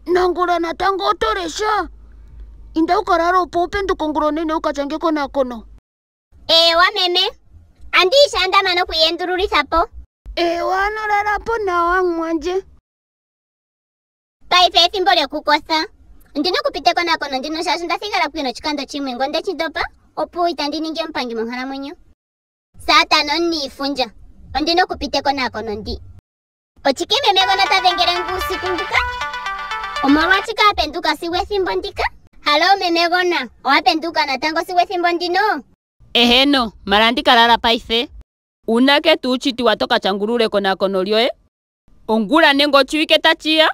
Nangula natango oto lesha? Inda wu ka lale opo wu penduke ongula onene wu ka tyange ekonakono. Eewa meme, andi yi shaa nda mana okwiiyendululitha po. Eewa ano lala po nawa mumwandje. Paife ethimbo lyokukotha. Ondi na okupita ekonakono ndino shaashi onda thigala po noshikando shimwe ngo nde shi ndopa, opuwo itandi ningi omupangi monkalamwenyo. Satana omuniifundja. Ondi na okupita ekonakono ndi. Ochike memegona ta dhengele ngu uusiku mbuka? Omolwashike a penduka sigo ethimbo ndika? Halo memegona, owa penduka natango sigo ethimbo ndino? Eheno, mala andi ka lala paife. Uunake tuu chitiwa to ka changulula ekonakono lyoye? Ongula nenge ochiwike tachi ya?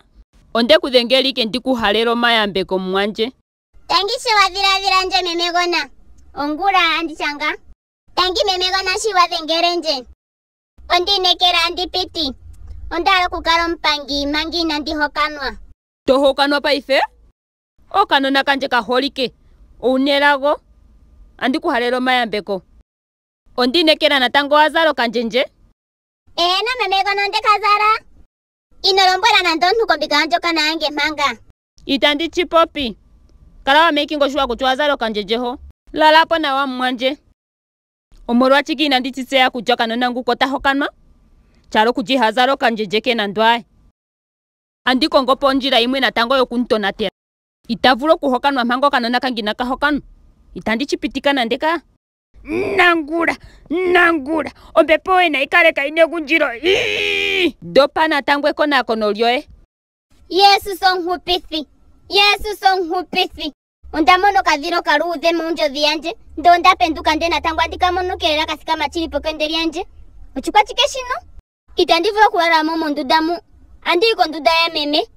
Onde ku dhengela ike ndi ku halele omayambeko mumwandje. Tangi sho wa dhiladhila ndje memegona. Ongula andi shanga. Tangi memegona shi wa dhengele ndje. Ondi inekela andi piti. Onda hala okukala omupangi manga inandi hokanwa. To hokanwa paife? Okanona kandje ka holike. Owu na elago. Andi ku halele omayambeko. Ondi inekela natango owa zala okandjendje? Eeno memegona onde ka zala. Ino lombwela nando omuntu kombinga yondjokana yange manga. Itandi chi popi. Kala wa making sure kutya owa zala okandjendje ho. Lala po nawa mumwandje. Omolwashike inandi tsi tseya kutya okanona nguka ota hokanwa? Tshala okutya iha zala okandjendje ke nando aye. Andi kongo po ondjila yimwe natango yoku mu tonatela. Ita vulu okuhokanwa manga okanona kange inaka hokanwa. Itandi shi pitika nande kaa. Nangula! Nangula! Ombepo yoye nayi kale kayi na egundjilo. Ii! Dopa natango ekonakono lyoye. Yesus omuhupithi! Yesus omuhupithi! Onda mono okadhila okaluudhe mondjodhi yandje, ndele onda penduka ndele natango andi ka mono kelela ka thikama chili pekende lyandje. Ochikwachike shino? Itandi vulu okulala mo mondunda mu. Andi yi kondunda yameme.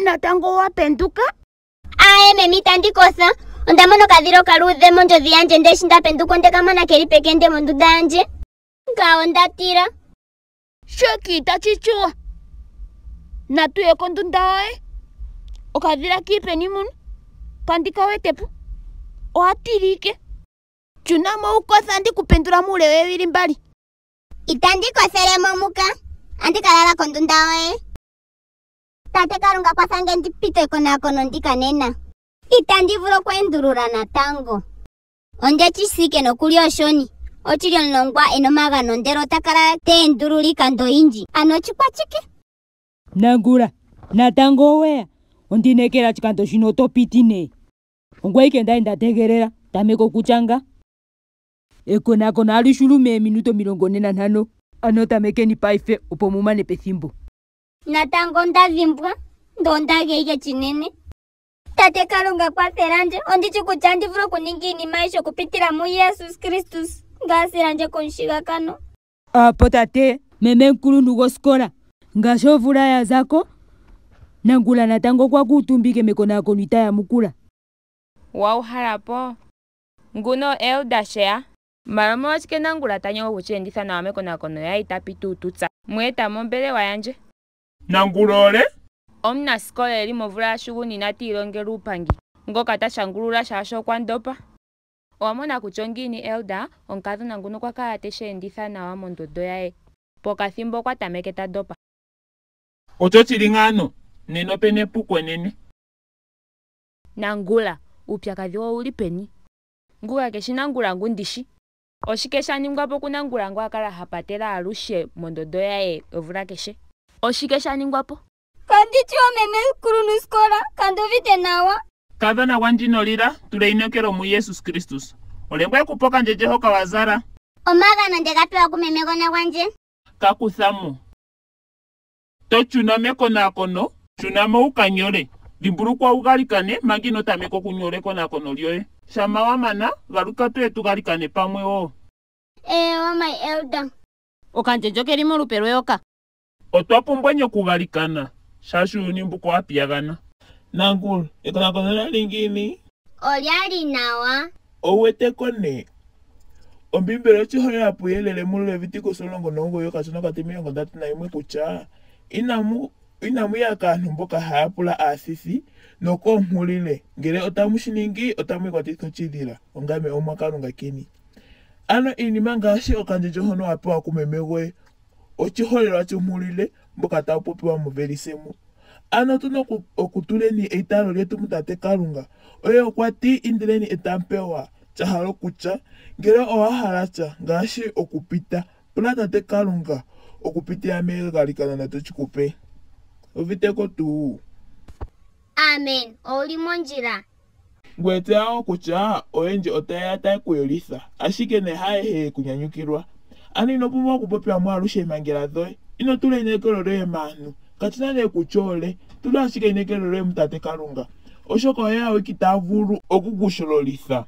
Natango owa penduka? Aaye meme itandi kotha. Onda mono okadhila okaluudhe mondjodhi yandje ndele shi nda penduka onde ka mona keli pekende mondunda yandje. Ngawo onda tila. Shoka itashi tsuwa. Natu ye kondunda yoye. Okadhila kiipeni muno. Kandi ka wete po. Owa tila ike. Shuna mo wu kothe andi ku pendula muule weewili mbali. Itandi kothele mo muka. Andi ka lala kondunda yoye. Tate Kalunga kwatha nge ndi pite ekonakono ndika nena. Itandi vulu okweendulula natango. Onde chi sike nokuli oshoni. Ochili omulongwa e na omagano ndele ota kala te endulula iikando oyindji. Ano ochikwachike? Nangula, natango oweya? Ondi inekela oshikando shino oto piti nee. Ongweye ike ndali nda tegelela. Tameka okutyanga. Ekonakono ohali xulu meeminute 45. Ano tamekeni paife opo mu mane pethimbo. Natango onda dhimbwa, ndee onda geya ike chinene. Tate Kalunga kwathela ndje, ondi shi kutya andi vulu okuninga iinima ayihe okupitila muJesus Kristus nga a sila ndje komushigakano. Apo tate, meme omukuluntu gosikola, ngaashi omvula ya za ko, Nangula natango okwa kuutumba ike mekonakono ita yamukula. Wa uhala po? Nguno Elder Sheya. Mala omolwashike Nangula ta nyengwa oku shi enditha nawa mekonakono ye ita piti uututsa? Mu eta mombelewa yandje. Nangula ole? Omunasikola e li momvula yashugunina ti ilongele uupangi, ngoka ta shangulula shaashi okwa ndopa. Owa mona kutya ongiini Elder, omukadhona nguno okwa kala te shi enditha nawa mondondo yaye. Pokathimbo okwa tameke ta dopa. Ocho chili ngaano, nena ope na epuko enene. Nangula, uupyakadhi owu li peni? Nguka ke shi Nangula ngu ndi shi. Oshike sha ningwa po kuNangula ngo a kala ha patele alushe mondondo yaye omvula keshe? Oshike sha ningwa po? Kandi tshiwo meme kuluntuskola, kandi uvite nawa. Kadhona gwandje ino lila, tula einekelo mu Jesus Kristus. Olye ngwe ku pa okandjendje hoka wa zala? Omagano nde ga pewa kumemegona gwandje. Ka kutha mo. To chuna mekonakono, chuna mo wu ka nyole. Dhimbulukwa wu galikane manga ino tameka okunyola ekonakono lyoye. Shampa wa mana, galuka tuye tu galikane pamwe wo. Eewa my elder. Okandjendje okeli molupe lweyoka. Otwa pumbweni okugalikana, shaashi uuyuni mbuka owa piyagana. Nangula, ekonakono olya li ngiini? Olya li nawa. Owu wete ko nee? Ombiimbeli oye shi holola puuyelele muLeviticus 19 okashona okatimilongo ndatu nayimwe kutya inamu inamu ya kaantu mboka haya pula aathithi nokoompulile. Ngele otamu shi ningi, otamu ikwatitha oshidhila. Ongame Omuwa Kalunga keni. Ano iinima ngaashi okandjondjo hono wa pewa kumeme gwoye, oshiholelwa shuumpulile mboka tawu popiwa movelise mo. Ano otu na okutuleni eitaalo lyetu muTate Kalunga. Oye okwa ti, Indileni e tamu pewa, sha hala okutya, ngele owa hala sha, ngaashi okupita, pula Tate Kalunga okupitila megalikano note shi ku pe. Uvite ko tuu? Amen, owu li mondjila. Ngoye tseya wo kutya oyendji otaye ya taye ku yolitha, ashike nee haayehe ye ku nyanyukilwa. Ano ino pumbwa okupopila mo aluhe eempangela dhoye. Ino tula einekelo lyoye maantu, kashi na nee kutya oolye. Tula ashike einekelo lyoye muTate Kalunga, oshoka oye awike ta vulu oku ku shololitha.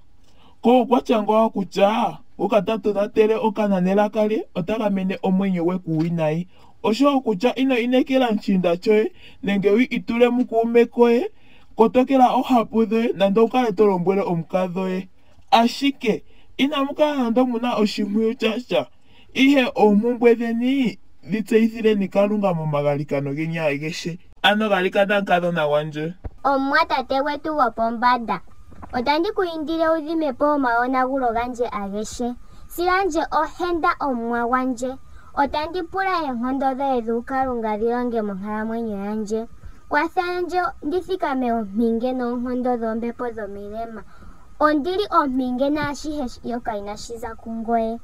Ko okwa tya ngawo kutya ngoka ta tonatele okana nelaka lye, ota gamene omwenyo gwe kuuwinayi. Osho wo kutya ino inekela mushiinda shoye nenge wi itule mukuume koye. Kotokela oohapu dhoye nando wu kale to lombwele omukadhoye. Ashike inamu kala nando mu na oshimpwiyu sha sha, ihe oompumbwe dheni dhi tseyithileni Kalunga momagalikano geni agehe. Ano galikana mukadhona gwandje. Omumwatate gwetu gwopombanda, otandi ku indile wu dhime po omayonagulo gandje agehe. Sila ndje ohenda Omuwa gwandje. Otandi pula eenkondo dhoye dhuukalunga dhi longe monkalamwenyo yandje. Kwatha ndje ndi thikame ompinge noonkondo dhoombepo dhomilema. Ondi li ompinge naashihe shoka inashi za kungoye.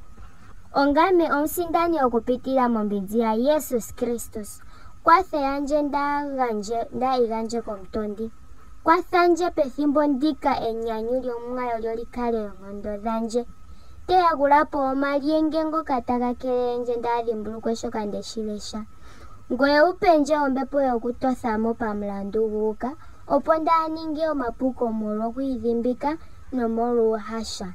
Ongame omusindani okupitila mombinzi yaJesus Kristus. Kwathela ndje ndaa gandje ndaa igandje komutondi. Kwatha ndje pethimbo ndika enyanyu lyOmuwa olyo li kale oonkondo dhandje. Teyagula po omalyenge ngoka taga keelele ndje ndaa dhimbulukwe shoka nde shi lesha. Ngoye u pe ndje ombepo yokutotha mo pamulandu gu uka, opo ndaa ninge omapuko molwokwiidhimbika nomolwuuhasha.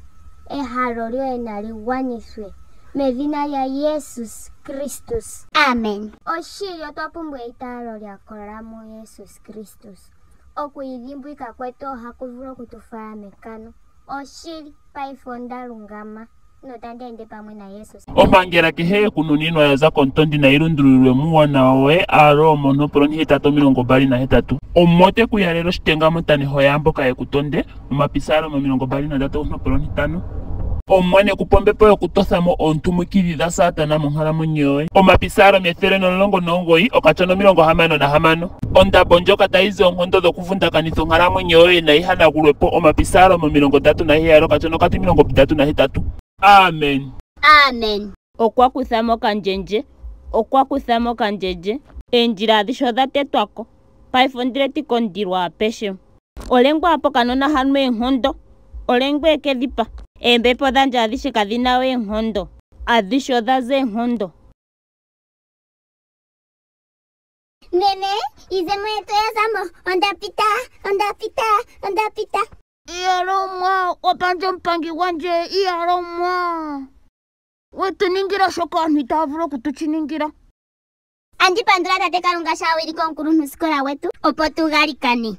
Ehalo lyoye nali gwanithwe. Medhina lyaJesus Kristus. Amen. Oshili, otwa pumbwa eitaalo lya kola muJesus Kristus. Okwiidhimbwika kwetu ohaku vulu oku tu fala mekano. Oshili, paife onda lungama notandi ende pamwe naJesus. Ompangela kehe yokununinwa ya za komutondi nayi lundululilwe muuwanawa woye Aaroma ontopolwa ontihetatu 28 Omuwa ote ku yalele oshitenga montaneho yaamboka ye ku tonde Omapisalomi 23 ontopolwa ontitano Omuwa ne ku pe ombepo yokutotha mo oontumwikidhi dhaSatana monkalamwenyo yoye Omapisalomi 119 okatshona 66 Ondambo ndjoka tayi zi oonkondo dhokuvundakanitha onkalamwenyo yoye nayi hanagulwe po Omapisalomi 37 okatshona okati 38 Amen. Amen. Okwa kutha mo okandjendje. Okwa kutha mo okandjendje. Eendjila adhishe odha tetwa ko. Paife ondile ti kondilwa apeshe. Olengwa apa okanona hanu eenkondo. Olengwa eke dhi pa. Eembepo dhandje adhishe kadhi na we eenkondo. Adhishe odha za eenkondo. Meme, iizemo yetu oya za mo. Onda pita, onda pita, onda pita. Iyalomwa, wapandje omupangi gwandje, iyalomwa. Wetu ningila shoka aantu itaya vulu oku tu shi ningila. Andi pandula Tate Kalunga sho a wilike omukuluntusikola gwetu opo tu galikane.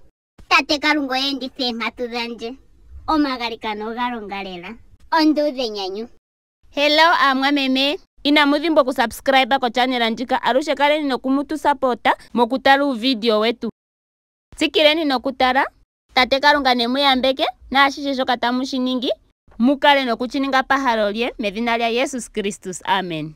Tate Kalunga oye enditha oonkatu dhandje. Omagalikano oga longa lela. Ondu udha enyanyu. Hello aamwameme, inamu dhimbwa oku subscribe ko channel ndjika alushe kaleni noku tu sapota mokutala uuvidio wetu. Tsikileni nokutala, Tate Kalunga ne mu yambeke naashihe shoka tamu shi ningi, mu kale noku shi ninga pahalo lye, medhina lya Jesus Kristus, amen.